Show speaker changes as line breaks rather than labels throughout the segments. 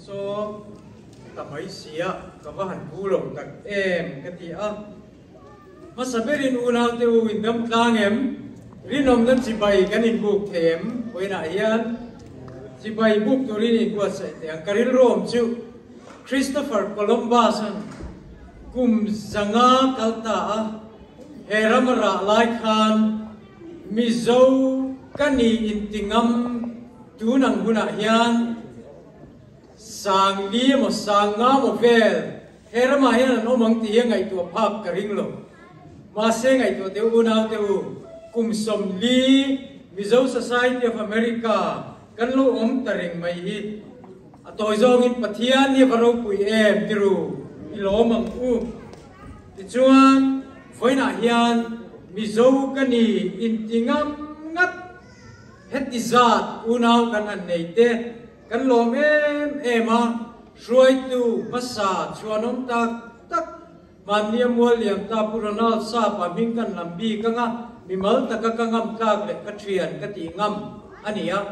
Sawm ta mai sia, ka va han pu lo tak em ka ti a. Hmasa berin unaute u in dam tlang em? Rinawmna chibai kan inbuk thei em? Vawiinah hian chibai buk turin inbuatsaih teh ang. Ka rilru awm chu Christopher Columbus-a'n kum 500 kal ta a, he ram a rah lai khan Mizo ka ni inti ngam tun ang hunah hian 4000 emaw 5000 emaw vel he ramah hian an awm ang tih hi a ngaihtuah phak ka ring lo. Mahse ngaihtuah teh u unaute u, kum 40 Mizo Society of America kan lo awm ta reng mai hi a tawi zawngin Pathian hi a va ropui em tiru i lawm ang u. Tichuan vawiinah hian Mizo ka ni inti ngam ngat heti zat unau kan han nei te Kan lawm em em a, hruaitu hmasa chhuanawm tak tak hmannia mual liam ta Pu Ronald Sapa hming kan lam bik anga mimal taka ka ngam tlak leh ka thian ka tih ngam a ni a.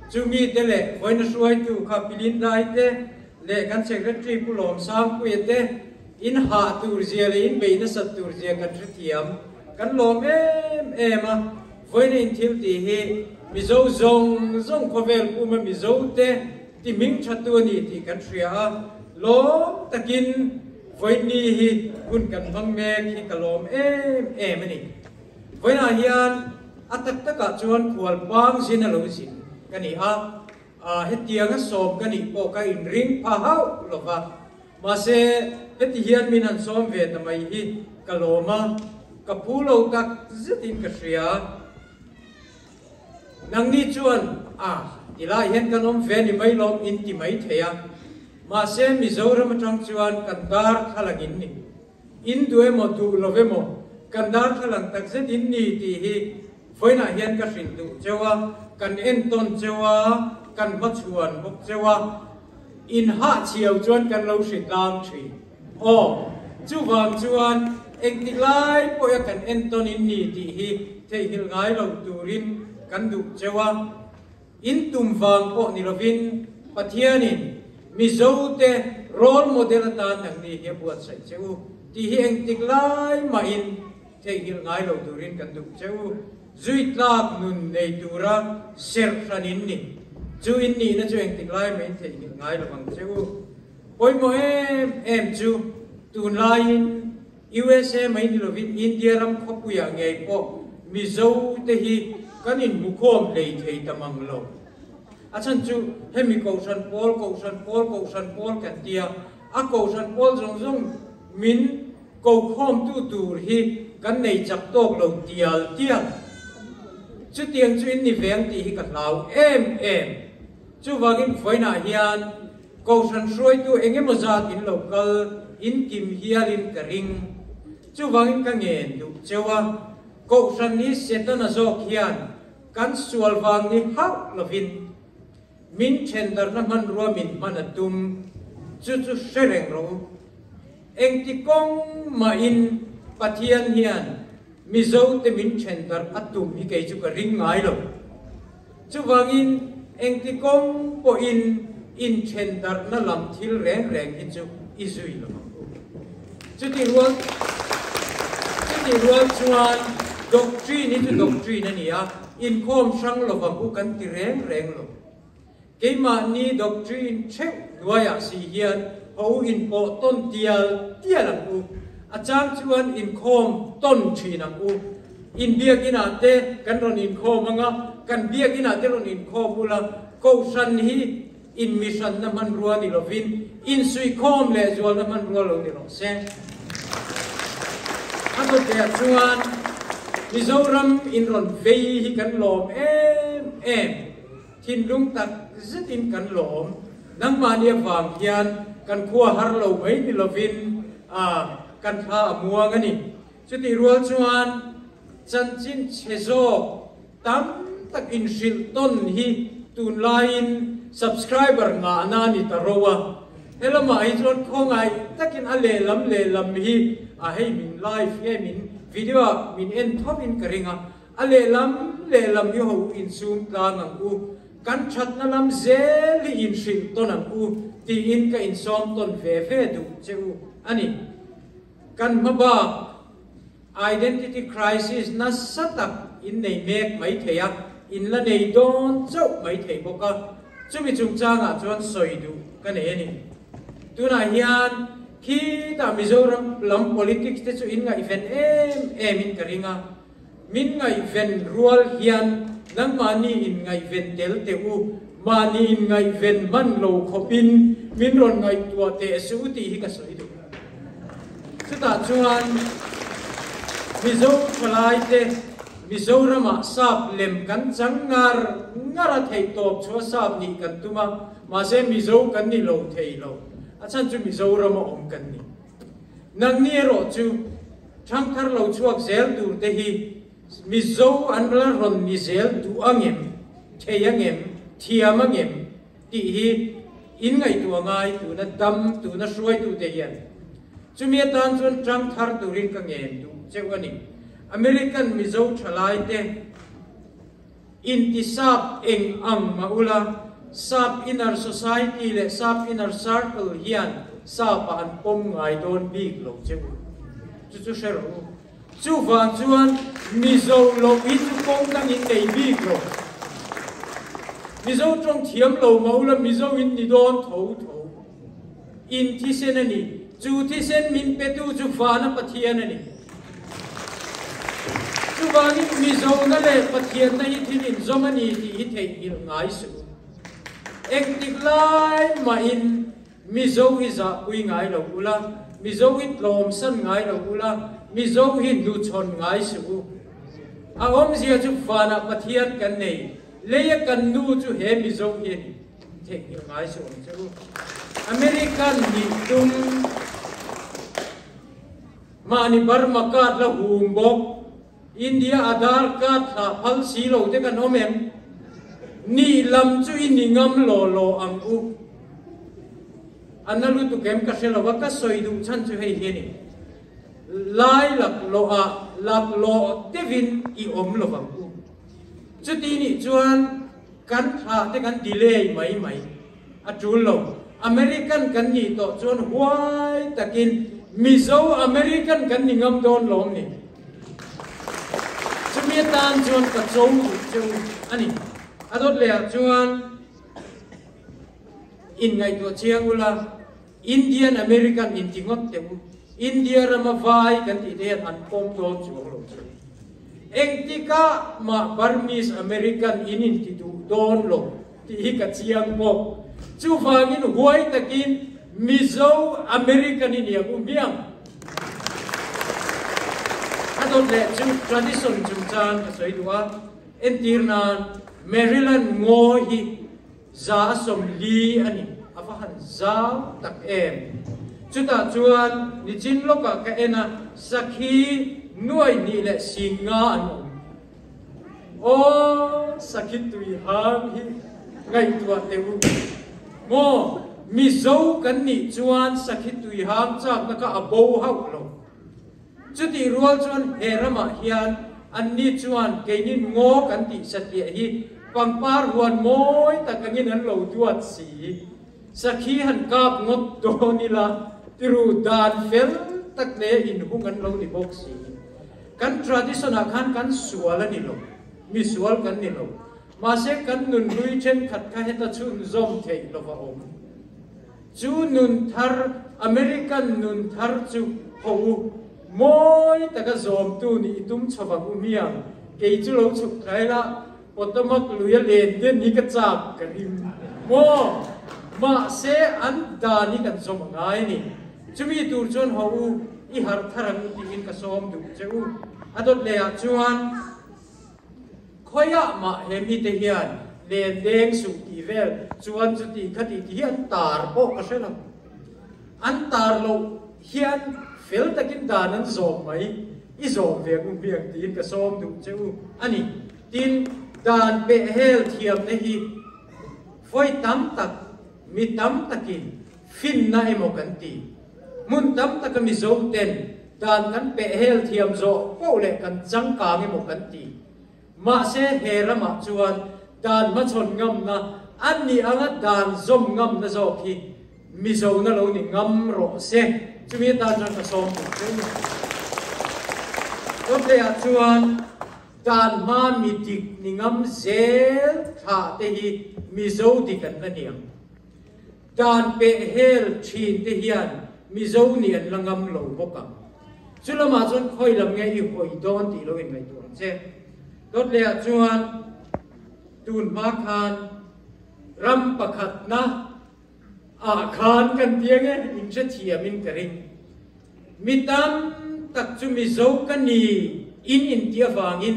Chu mite leh vawiina hruaitu kha Pi Lindai te leh kan Secretary Pu Lawmsangpuia te in hah tur zia leh in beih nasat tur zia kan hrethiam kan lawm em em a. Vawiin in thil tih hi Mizo zawng zawng khawvel puma Mizo te ti hming tha tu a ni tih kan hria a, lawm takin vawiin ni hi hun kan hmang mek hi ka lawm em em a ni. Vawiinah hian a tak takah chuan khual pang zin a lo zin ka ni a, hetianga sawm ka nih pawh ka inring pha hauh lo va. Mahse, heti hian min han sawm ve ta mai hi ka lawm a, ka phu lo tak zetin ka hria. Nangni chuan, A, ti lai hian kan awm ve ni mai lawm in ti mai thei a. Mahse, Mizoram atang chuan kan dar thlalang in ni. In duh emaw duh lo emaw, kan dar thlalang tak zet in ni tih hi vawiinah hian ka hrilh duh cheu a, kan entawn cheu a, kan hmachhuan bawk cheu a. In hahchhiau chuan kan lo hri tlang thin. Aw, chuvang chuan engti lai pawha kan entawn in ni tih hi theihnghilh ngai lo turin kan duh cheu a. In tum vang pawh ni lovin Pathianin Mizote role model atan nangni hi a buatsaih che u tih hi engtik lai mahin theihnghilh ngai lo turin kan duh cheu. Zui tlak nun nei tura serh hran in ni. Chu in nihna chu engtik lai mai theihnghilh ngai lo ang che u. Pawimawh em em chu tunlaiin USA mai ni lovin India ram khawpuiah ngei pawh Mizo te hi kan inhmukhawm hlei thei ta mang lo. A chhan chu hemi Kohhran pawl, Kohhran pawl, Kohhran pawl kan tia, a Kohhran pawl zawng zawng min Kokhawmtu tur hi kan nei chak tawk lo tial tial. Chutiang chu in ni veng tih hi ka hlau em em. Chuvangin vawiinah hian Kohhran hruaitu eng emaw zat in lo kal in kim hialin ka ring. Chuvangin ka ngen duh cheu a, Kohhran hi Setana zawk hian kan sual vang ni hauh lovin min thendarhna hmanrua min hman a tum chu chu hre reng rawh u. Engti kawng mahin Pathian hian Mizote min then darh a tum hi kei chu ka ring ngai lo. Chuvangin engti kawng pawhin inthen darhna lam thil reng reng hi chu i zui lo ang u. Chuti rual chuti rual chuan doctrine hi chu doctrine a ni a, inkhawm hrang lovang u kan ti reng reng lo. Keimahni doctrine theuh hnuaiah si hian ho inpawh tawn tial tial ang u. A chang chuan inkhawm tawn thin ang u. In biakinah te kan rawn inkhawm ang a, kan biakinah te rawn inkhawm ula, Kohhran hi inmihranna hmanrua ni lovin insuihkhawm leh zualna hmanrua lo ni rawh se. A dawteh chuan Mizoram in rawn vei hi kan lawm em em. Thinlung tak zetin kan lawm. Nangmahni avang hian kan khua har lo mai ni lovin a kan thla a muang a ni. Chutih rual chuan chanchin chhe zawk tam tak inhrilh tawn hi tunlaiin subscriber ngahna a ni ta ro a. Helamah hi chuan khawngaih takin a lehlam lehlam hi a hei min live nge min video ah min en thovin ka ring a. A lehlam lehlam hi ho insum tlang ang u. Kan thatna lam zel hi inhrilh tawn ang u tiin ka insawm tawn ve ve duh che u a ni. Kan hma bak identity crisis nasa tak in nei mek mai thei a, in la nei dawn chauh mai thei bawk a, chumi chungchangah chuan sawi duh ka nei a ni. Tunah hian khitah Mizoram lam politics te chu in ngaihven em em in ka ring a, Min ngaihven rual hian nangmahni in ngaihven tel teh u, mahni in ngaihven hman lo khawpin min rawn ngaihtuah teh suh u tih hi ka sawi duh. Chutah chuan Mizo thalaite Mizoramah sap lem kan chang ngar ngar a theih tawp chu a sap nih kan tum a, mahse Mizo kan ni lo thei lo, a chhan chu Mizorama awm kan ni. Nangni erawh chu thangthar lo chhuak zel tur te hi Mizo an la rawn ni zel duh angem, thei angem, thiam angem tih hi in ngaihtuah ngai tuna dam tuna hruaitute hian. Chumi atan chuan tangthar turin ka ngen duh cheuh a ni. American Mizo thalaite. Intisap eng ang mah ula, Sap Inner Society leh Sap Inner Circle hian Sap-ah an pawm ngai dawn bik lo che u. Chu chu hre rawh u. Chuvang chuan Mizo loh hi chu kawng dangin nei bik lo. Mizo tawng thiam lo mah ula Mizo in ni dawn tho tho. In thisen a ni. Chu thisen min petu chu Vana Pathian a ni. Chuvangin Mizona leh Pathianna hi thil inzawm a ni tih hi theihnghilh ngai suh u. Engtik lai mahin Mizo hi zahpui ngai lo ula, Mizo hi tlawmsan ngai lo ula, Mizo hi hnuchhawn ngai suh u. A awmzia chu Vanah Pathian kan nei, leia kan nu chu he Mizo hi a ni. Theihnghilh ngai suh ang che u. American nih tum mahni Burma card la hum bawk, India Aadhaar card thlah phal si lo te kan awm em? Nih lam chu i ni ngam law law ang u. A na lutuk em ka hre lo a, ka sawi duh chhan chu hei hi a ni. Lai laklawh ah laklawh deuhin i awm lo vang u. Chuti nih chuan Kan thlah te kan delay mai mai a tul lo. American kan nih tawh chuan huai takin Mizo American kan ni ngam dawn lawm ni. Chumi atan chuan ka cho duh che u a ni. A dawt leh ah chuan inngaihtuah chiang ula Indian American inti ngawt teh u. India rama vai kan tih te hian an pawm dawn chuang lo che. Engtikah mah Burmese American in inti duh dawn lo tih hi ka chiang bawk. Chuvangin huai takin Mizo American i niang u hmiang. A dawt leh chu tradition chungchang ka sawi duh a, entir nan Maryland ngaw hi 40 a ni, a va han zau tak em. Chutah chuan nichin lawkah ka en a, sakhi nuai hnih leh sing nga an awm. Aw, sakhi tui hang hi ngaihtuah teh u. Maw, Mizo kan nih chuan sakhi tui hang chakna kha a bo hauh lo. Chutih rual chuan he ramah hian anni chuan keini ngaw kan tih satliah hi pangpar huan mawi tak angin an lo duat si. Sakhi han kap ngawt dawn ila tiru dan fel tak leh inhung an lo ni bawk si. Kan tradition ah khan kan sual a ni lo, misual kan ni lo. Mahse kan nunhlui thenkhat kha heta chhunzawm theih lova awm. Chu nun thar, American nun thar chu haw u, mawi taka zawmtu nih i tum chho vang u hmiang, kei chu lo chhuk thlai la, Potomac lui a len den hi ka chak ka ring maw? Mahse an dan hi kan zawm a ngai a ni. Chumi tur chuan haw u, i harh thar ang u tiin ka sawm duh che u. A dawt leh ah chuan. Khawiah mah he mite hian len leng suh tih vel chuan chuti kha tih ti hi an tar pawh ka hre lo. An tar loh hian fel takin dan an zawm mai, i zawm ve ang u hmiang tiin ka sawm duh che u a ni. Tin, dan peh hel thiamna hi vawi tam tak, mi tam takin finna emaw kan ti. Hmun tam taka Mizo ten dan kan peh hel thiam zawh poh leh kan changkang emaw kan ti. Mahse he ramah chuan Dan hmachhawn ngamna, an nih anga dan zawm ngamna zawk hi Mizona lo ni ngam rawh se. Chumi atan chuan ka sawm duh che u. Dawtleiah chuan dan hma mi dik ni ngam zel thlah te hi Mizo dik an la ni ang. Dan peh hel thin te hian Mizo nih an la ngam lo bawk ang. Chu lamah chuan khawi lam nge i hawi dawn tih lo inngaihtuah ang che. Dawtleiah chuan tun hma khan ram pakhatna ah khan kan ti ange in hrethiam in ka ring. Mi tam tak chu Mizo ka ni in inti avangin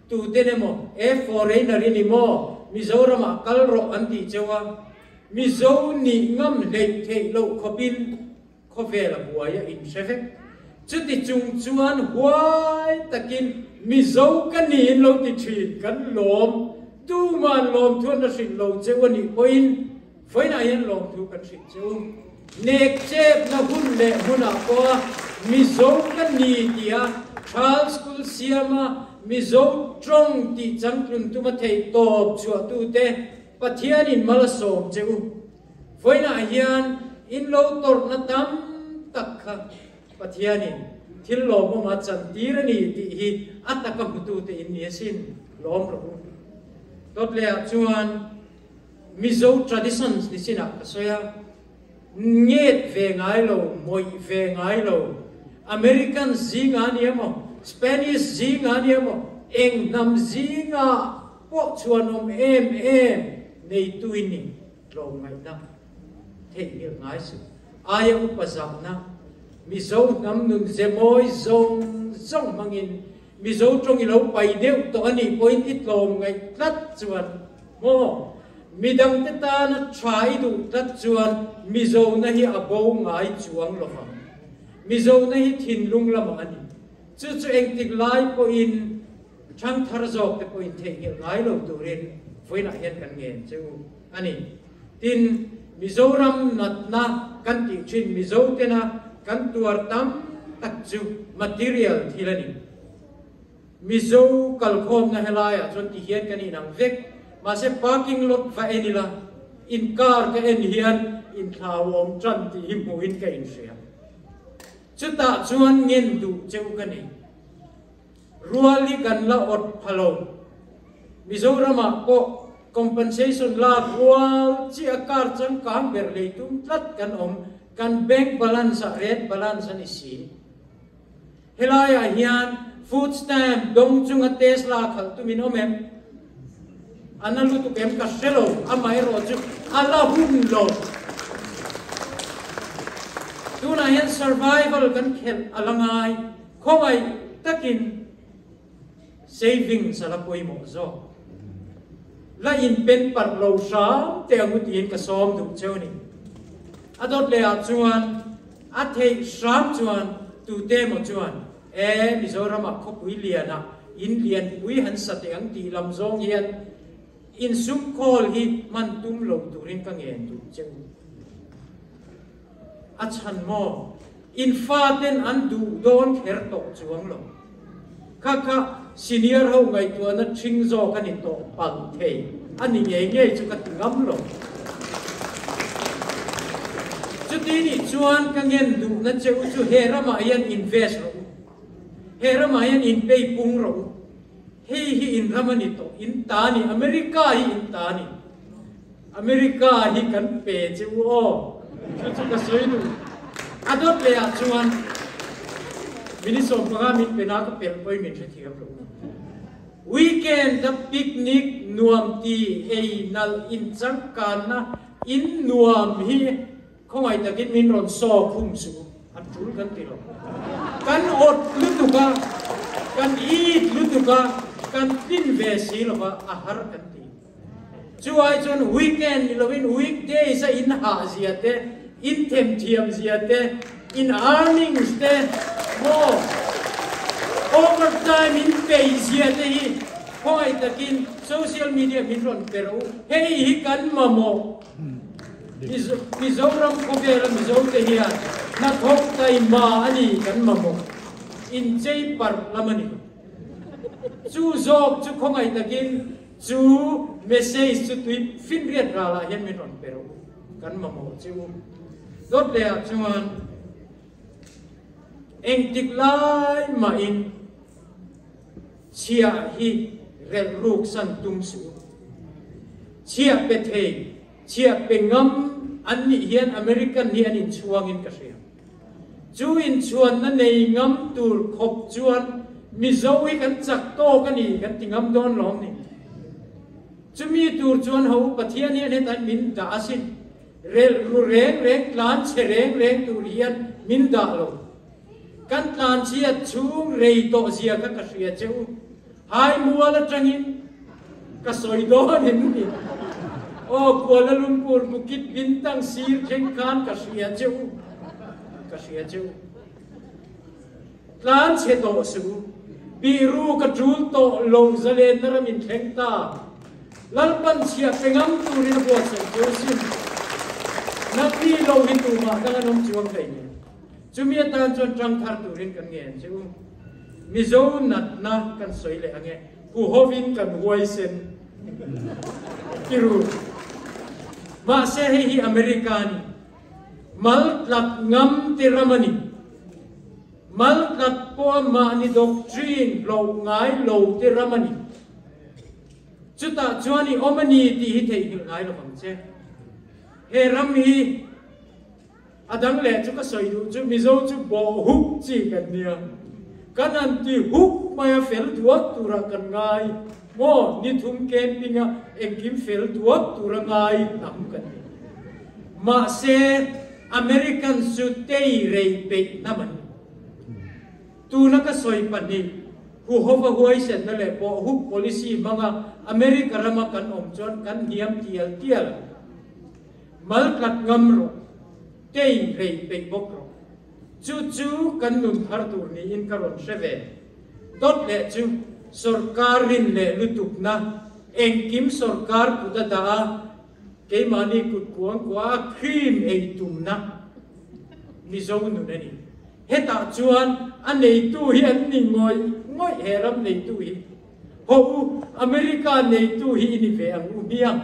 tuten emaw e foreigner i ni maw Mizoram ah kal rawh an tih cheu a, Mizo nih ngam hleih theih loh khawpin khawvel a buai a inhre vek. Chuti chung chuan huai takin Mizo ka ni in lo ti thin kan lawm. Tuman lawmthu an la hrilh lo cheu a nih pawhin vawiinah hian lawmthu kan hrilh cheu. Nek chepna hun leh hmunah pawha Mizo ka ni tia Charles School siama Mizo tawng tih changtlun tuma theih tawp chhuahtute Pathianin mal a sawm che u. Vawiinah hian in lo tawrhna tam tak kha Pathianin thil lawmawm a chantir a ni tih hi a taka hmutute in ni asin, lawm rawh u. Dawtleiah chuan Mizo traditions ni chinah ka sawi a, nget ve ngai lo, mawih ve ngai lo, American zinga ni emaw, Spanish zinga ni emaw, eng hnam zinga pawh chhuanawm em em neitu in ni. Tlawmngaihna theihnghilh ngai suh. Aia upa zahna, Mizo hnam nun ze mawi zawng zawng hmangin Mizo tawng i lo pai deuh tawh a nih pawhin i tlawmngaih tlat chuan maw? Midangte tana tha i duh tlat chuan Mizona hi a bo ngai chuang lo vang. Mizona hi thinlung lamah a ni. Chu chu engtik lai pawhin Thangthar zawk te pawhin theihnghilh ngai lo turin vawiinah hian kan ngen che u a ni. Tin, Mizoram natna kan tih thin Mizo tena kan tuar tam tak chu material thil a ni. Mizo kalkhawmna helaiah chuan ti hian kan inang vek, mahse parking lot va en ila, in car ka en hian inthlauhawm tan tih hi hmuhin ka inhria. Chutah chuan ngen duh che u ka nei. Rual hi kan la awt pha lo. Mizoramah pawh compensation lak rual chiah kar changkang ber lei tum tlat kan awm, kan bank balance ah red balance a ni si. Helaiah hian food stamp dawng chunga Tesla khalh tumin awm em? A na lutuk em ka hre lo, amaherawh chu a la hun lo. Tunah hian survival kan khelh a la ngai. Khawngaih takin savings a la pawimawh zawk. La inpen parh lo hram teh ang u tiin ka sawm duh cheu a ni. A dawt leh ah chuan a theih hram chuan tute emaw chuan e Mizoram ah khawpui lian ah in lianpui han sa teh ang tih lam zawng hian insum khawl hi hman tum lo turin ka ngen duh cheu. A chhan maw? In faten an duh dawn kher tawh chuang lo. Kha kha senior ho ngaihtuahna ṭhing zawk a ni tawh palh thei a ni ngei ngei chu ka ti ngam lo. Chuti nih chuan ka ngen duhna che u chu he ramah hian invest rawh u. He ramah hian inpei pung rawh u. Hei hi in ram a ni tawh, in ta ni, America hi in ta ni. America hi kan pe che u aw, chu chu ka sawi duh. A dawt leh ah chuan minute 15 min pe na ka pelh pawhin min hrethiam lo. Weekend a picnic nuam ti ei nalh in changkanna in nuam hi khawngaih takin min rawn saw khum suh u, an tul kan ti lo. Kan awt lutuk a, kan it lutuk a, kan tlin ve si lova a har kan ti. Chu ai chuan weekend ni lovin weekdays a in hah zia te, in them thiam zia te, in earnings te maw overtime in pei zia te hi khawngaih takin social media min rawn pe rawh u. Hei hi kan mamawh. Mizoram khawvela Mizo te hian hnathawk taima a ni kan mamawh. Inchei parh lam a ni. Chu zawk chu khawngaih takin. Chu message chu tui finriat ralah hian min rawn pe rawh u, kan mamawh che u. Dawt lehah chuan engtik lai mahin chhiah hi relh ruk san tum suh u. Chhiah pe thei, chhiah pe ngam an nih hian American hi an inchhuangin ka hria. Chu inchhuanna nei ngam tur khawp chuan Mizo hi kan chak tawk a ni kan ti ngam dawn lawm ni. Chumi tur chuan ho Pathian hian hetain min dah asin. Relh ru reng reng tlan chhe reng reng tur hian min dah lo. Kan tlan chhiat chhung rei tawh zia kha ka hria che u. Hai mual atangin ka sawi dawn em ni? Aw Kuala Lumpur Bukit Bintang sir thleng khan ka hria che u, ka hria che u. Tlan chhe tawh suh u, biru ka tul tawh lo zalenna ram in thleng ta. Lalpan chhiah pe ngam turin a buatsaih chu a sim. Nangni lo hi tumah dang an awm chuang hlei nen. Chumi atan chuan tang thar turin kan ngen che u. Mizo natna kan sawi leh ange, huhovin kan huaisen tiru. Mahse hei hi America a ni. Mal tlat ngam ti ram a ni. Mal tlat pawha mahni doctrine hlauh ngai lo ti ram a ni. Chutah chuan i awm a ni tih hi theihnghilh ngai lo vang che. He ram hi. A dang leh chu ka sawi duh chu Mizo chu bawh huk chi kan nia. Kan han ti huk mai a fel duak turah kan ngai maw? Ni thum camping a engkim fel duak tura ngai hnam kan ni. Mahse American chu tei rei peih hnam an ni. Tuna ka sawi pahnih huhova huaisenna leh bawh huk policy hmanga America rama kan awm chuan kan hniam tial tial. Mal tlat ngam rawh, kei rei peih bawk rawh. Chu chu kan nun thar tur niin ka rawn hre ve. Dawt leh chu sawrkar rin leh lutukna, engkim sawrkar kut a dah a, keimahni kut kuang kuah a cream ei tumna Mizo nun a ni. Hetah chuan a neitu hi an ni ngawih ngawih he ram neitu hi. Haw u, America neitu hi i ni ve ang u hmiang.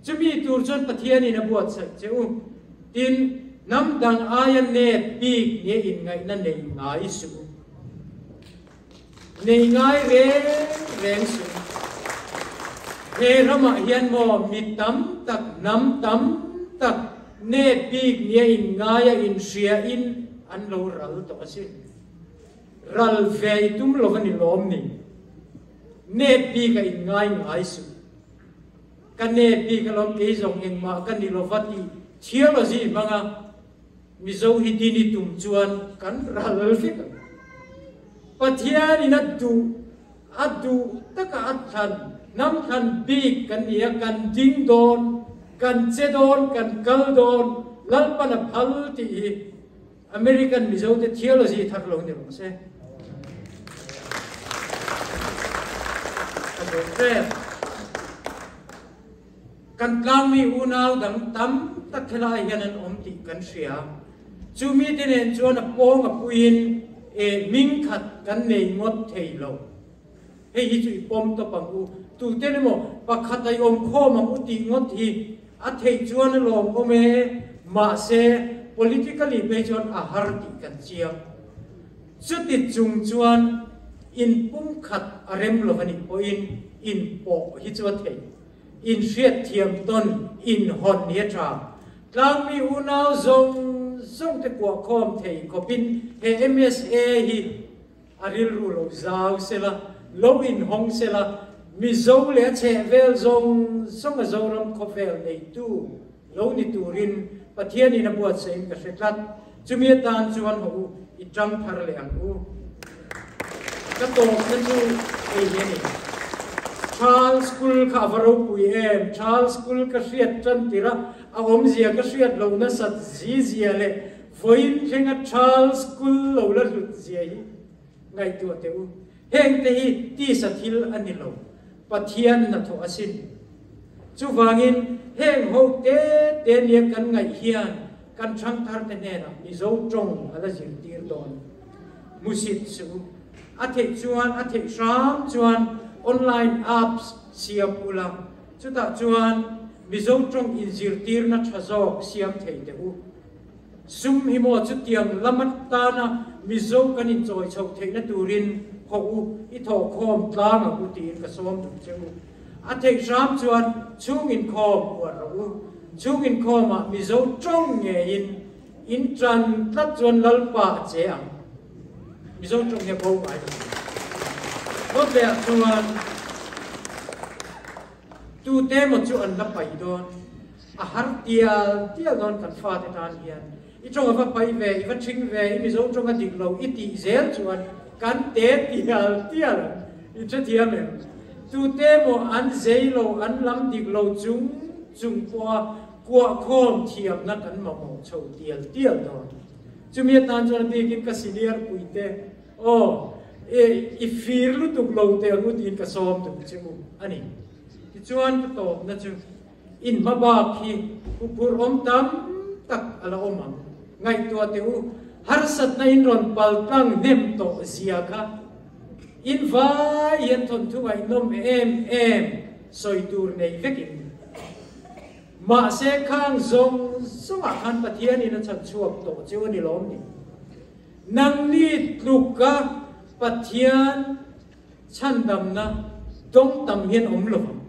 Chumi tur chuan Pathianin a buatsaih che u. Tin, hnam dang aia nep bik nia inngaihna nei ngai suh u. Nei ngai reng reng suh u. He ramah hian maw mi tam tak, hnam tam tak nep bik nia inngaia inhriain an lo ral tawh asin. Ral ve i tum lo a ni lawm ni? Nep bik a in ngai ngai suh. Ka nep bik alawm kei zawng engmah ka ni lova tih theology hmanga Mizo hi din i tum chuan kan ral vek ang. Pathianin a duh a duh taka a thlan hnam thlan bik kan ni a, kan ding dawn, kan che dawn, kan kal dawn, Lalpan a phal tih hi American Mizo te theology thar lo ni rawh se. Ka zo hrep. Kan tlangmi unau dang tam tak helai hian an awm tih kan hria. Chu mite nen chuan a pawng a puiin e hming khat kan nei ngawt thei lo. Hei hi chu i pawm tawp ang u. Tuten emaw pakhat a i awm khawm ang u tih ngawt hi a theih chuan a lawmawm e, mahse politically phei chuan a har tih kan chiang. Chuti chung chuan inpumkhat a rem lo a nih pawhin inpawh hi chu a theih. Inhriatthiam tawn inhawn hi a tha. Tlangmi unau zawng zawng te kuahkhawm thei khawpin he MSA hi A rilru lo zau sela, lo inhawng sela, Mizo leh a chhehvel zawng zawng a Zoram khawvel neitu lo ni turin Pathianin a buatsaih in ka hre tlat. Chumi atan chuan haw u, i tang thar leh ang u. Ka tawpna chu hei hi a ni. Charles School kha a va ropui em? Charles School ka hriat tan tirh a, a awmzia ka hriat lo nasat zi zia leh Vawiin thlenga Charles School lo la hlut zia hi ngaihtuah teh u. Hengte hi tisa thil a ni lo, Pathian hnathawh asin. Chuvangin heng ho te te nia kan ngaih hian kan thangtharte hnenah Mizo tawng a la zirtir dawn. Hmusit suh u. A theih chuan, a theih hram chuan online apps siam ula, chutah chuan Mizo tawng inzirtirna tha zawk siam thei teh u. Sum hi maw chutiang lam atana Mizo kan inchawi chhoh theihna turin hawh u, i thawhkhawm tlang ang u tiin ka sawm duh che u. A theih hram chuan chhung inkhawm uar rawh u. Chhung inkhawmah Mizo tawng ngeiin in tan tlat chuan Lalpa a che ang. Mizo tawng hi a bo ngai lo. Dawtleah chuan tute emaw chu an la pai dawn. A har tial tial dawn kan fate tan hian. I tawng a va pai ve, i va thing ve, i Mizo tawng a dik lo i tih zel chuan kan te tial tial ang. I hrethiam em? Tute emaw an zei lo, an lam dik lo chung chung pawha kuahkhawm thiamna kan mamawh chho tial tial dawn. Chumi atan chuan a bikin ka senior puite, Aw, i fir lutuk lo teh ang u tiin ka sawm duh che u a ni. Tichuan ka tawpna chu in hma bak hi huphurh awm tam tak a la awm ang. Ngaihtuah teh u, harsatna in rawn pal tlang hnem tawh zia kha. In vai hian thawnthu ngaihnawm em em sawi tur nei vekin. Mahse khang zawng zawngah khan Pathianin a chhan chhuak tawh chu a ni lawm ni. Nangni tluka Pathian chhandamna dawng tam hian awm lo vang.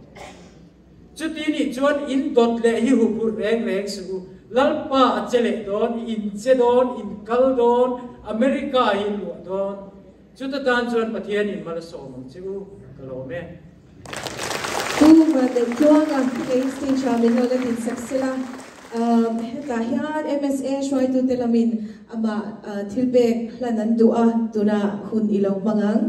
Chuti nih chuan in dawt leh hi huphurh reng reng suh u. Lalpa a che leh dawn, in che dawn, in kal dawn, America hi in luah dawn. Chuta tan chuan Pathianin mal a sawm ang che u, ka lawm e.
Pu Vanneihtuanga kei stage ah min lo la din sak sela. Hetah hian MSA hruaitute lamin amah thil pek hlan an duh a, tunah hun i lo hmang ang.